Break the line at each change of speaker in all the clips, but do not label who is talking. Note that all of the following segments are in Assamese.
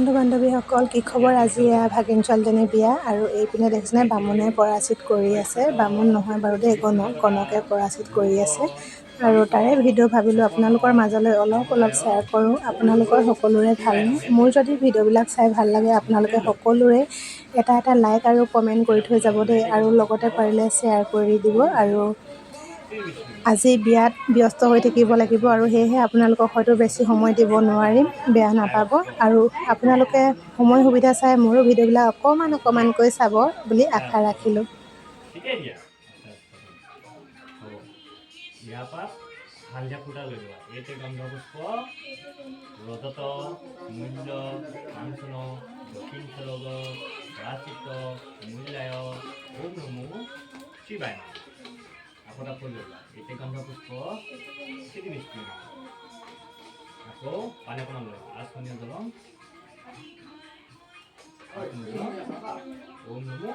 বন্ধু বান্ধৱীসকল, কি খবৰ? আজি এয়া ভাগিন ছোৱালীজনীৰ বিয়া আৰু এইপিনে দেখিছেনে, বামুণে পৰাচিত কৰি আছে। বামুণ নহয় বাৰু দেই, গণক, গণকে পৰাচিত কৰি আছে। আৰু তাৰে ভিডিঅ' ভাবিলোঁ আপোনালোকৰ মাজলৈ অলপ অলপ শ্বেয়াৰ কৰোঁ। আপোনালোকৰ সকলোৰে ভালনে? মোৰ যদি ভিডিঅ'বিলাক চাই ভাল লাগে, আপোনালোকে সকলোৰে এটা এটা লাইক আৰু কমেণ্ট কৰি থৈ যাব দেই আৰু লগতে পাৰিলে শ্বেয়াৰ কৰি দিব। আৰু আজি বিয়াত ব্যস্ত হৈ থাকিব লাগিব আৰু সেয়েহে আপোনালোকক হয়তো বেছি সময় দিব নোৱাৰিম, বেয়া নাপাব। আৰু আপোনালোকে সময় সুবিধা চাই মোৰো ভিডিঅ'বিলাক অকণমান অকণমানকৈ চাব বুলি আশা ৰাখিলোঁ।
ঠিকেই দিয়া। আচ্ছা আচ্ছা, হ'ব। ইয়াৰ পৰা হালধীয়া ফুটা লৈ লোৱা। এইটো গন্ধপুষ্প, ৰজত, মূল্য, কাঞ্চন, দক্ষিণ চলগ, পৰাচিত, মূল্যায়, ওম নমো শিৱায় নমঃ। আকৌ এটা ফুল লৈ লোৱা। এইটো গন্ধপুষ্প, শ্ৰী বিষ্ণু নমঃ। আকৌ পানী অকণমান লৈ লোৱা। আচমনীয় জলম, আচমনীয় জলম, ওম নমো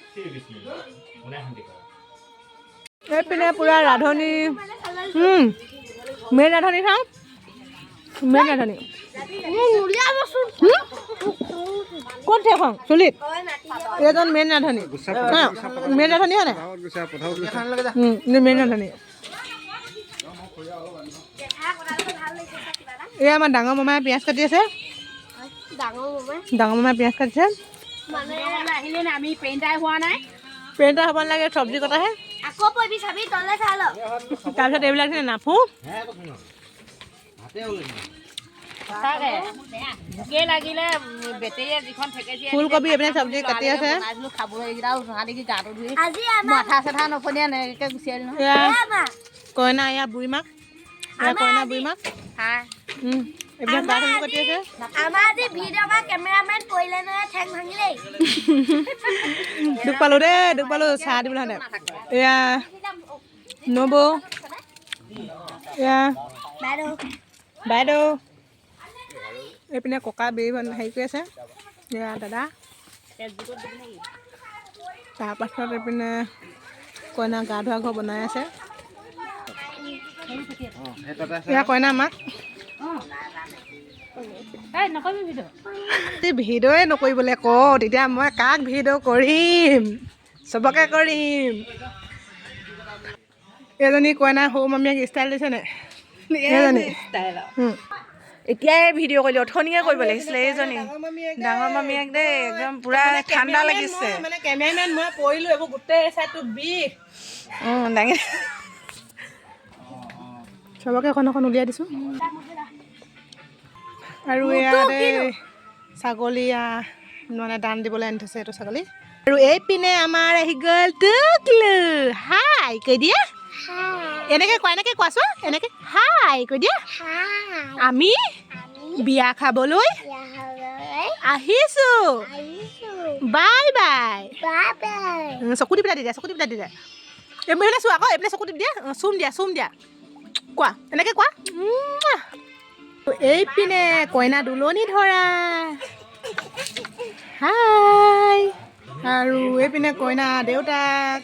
শ্ৰী বিষ্ণু নমঃ। কোনে শান্তি কৰা।
এইপিনে পূৰা ৰান্ধনি, মেইন ৰান্ধনি চাওঁ, মেইন ৰান্ধনি। ক'ত সেইখন চুলিত? এইজন মেইন ৰান্ধনি, মেইন ৰান্ধনি হয় নাই? মেইন ৰান্ধনি। এই আমাৰ ডাঙৰ মামাই পিঁয়াজ কাটি আছে। ডাঙৰ মামাই পিঁয়াজ কাটিছে।
আমি পেইণ্টাৰ হোৱা নাই।
পেইণ্টাৰ হ'ব নালাগে, চব্জি কটাহে।
আকৌ পৰিবি চাবি, তলে চাই ল।
তাৰপিছত এইবিলাক নাফু।
সঁচাকে ভোকে লাগিলে বেটেৰীয়ে যিখন ঠেকেচি
ফুলকবি এইপিনে চব্জি কাটি আছে।
বনাইছিলো খাবলৈ, এইকেইটাও উঠা দেখি গাটো ধুই
আজি আমাৰ
মাথা চাথা নফনীয়া এনেকে গুচি আহিলো নহয়।
এয়া
আমাৰ
কইনা, এয়া বুঢ়ী মাক, এয়া কইনা বুঢ়ী মাক।
হা।
এইবিলাক কাঠফুল কাটি আছে।
আমাৰ আজি ভিডিঅ' কৰা কেমেৰামেন পৰিলে নহয়, ঠেং ভাঙিলেই।
দুখ পালোঁ দেই, দুখ পালোঁ। চাহ দিবলৈ হ'লে এয়া নবৌ, এয়া
বাইদেউ।
বাইদেউ। এইপিনে ককা বেৰি হেৰি কৰি আছে। এয়া দাদা। তাৰপাছত এইপিনে কইনা গা ধোৱা ঘৰ বনাই আছে। এয়া কইনা মাক।
নকৰিবি ভিডিঅ'।
ভিডিঅ'য়ে নকৰিবলৈ কওঁ, তেতিয়া মই কাক ভিডিঅ' কৰিম? চবকে কৰিম। এজনী কইনা সৰু মামীয়েক ষ্টাইল দিছে নে এজনী?
এতিয়াই ভিডিঅ' কৰিলি, অথনিয়ে কৰিব লাগিছিলে। এইজনী ডাঙৰ মামীয়েক দেই, একদম পুৰা ঠাণ্ডা লাগিছে।
মানে কেমেৰামেন মই পৰিলোঁ, এইবোৰ গোটেই চাইডটো বিষ।
দাঙি।
চবকে অকণ অকণ উলিয়াই দিছোঁ। আৰু ইয়াতে ছাগলী মানে দান দিবলৈ আনি থৈছে এইটো ছাগলী। আৰু এইপিনে আমাৰ আহি গ'ল টুকলু। হাই কৈ দিয়া। এনেকে কোৱা, এনেকে কোৱাচোন, এনেকে হাই কৈ দিয়া। আমি বিয়া খাবলৈ আহিছোঁ, বাই বাই। চকু দি পেলাই দি দিয়া, চকু দি পেলাই দি দিয়া। এইপিনে চোৱা আকৌ, এইপিনে চকু টিপ দিয়া। অঁ, চুম দিয়া, চুম দিয়া। কোৱা, এনেকে কোৱা। উম্মুৱা। এইপিনে কইনা দুলনি ধৰা, হাই। আৰু এইপিনে কইনা দেউতাক।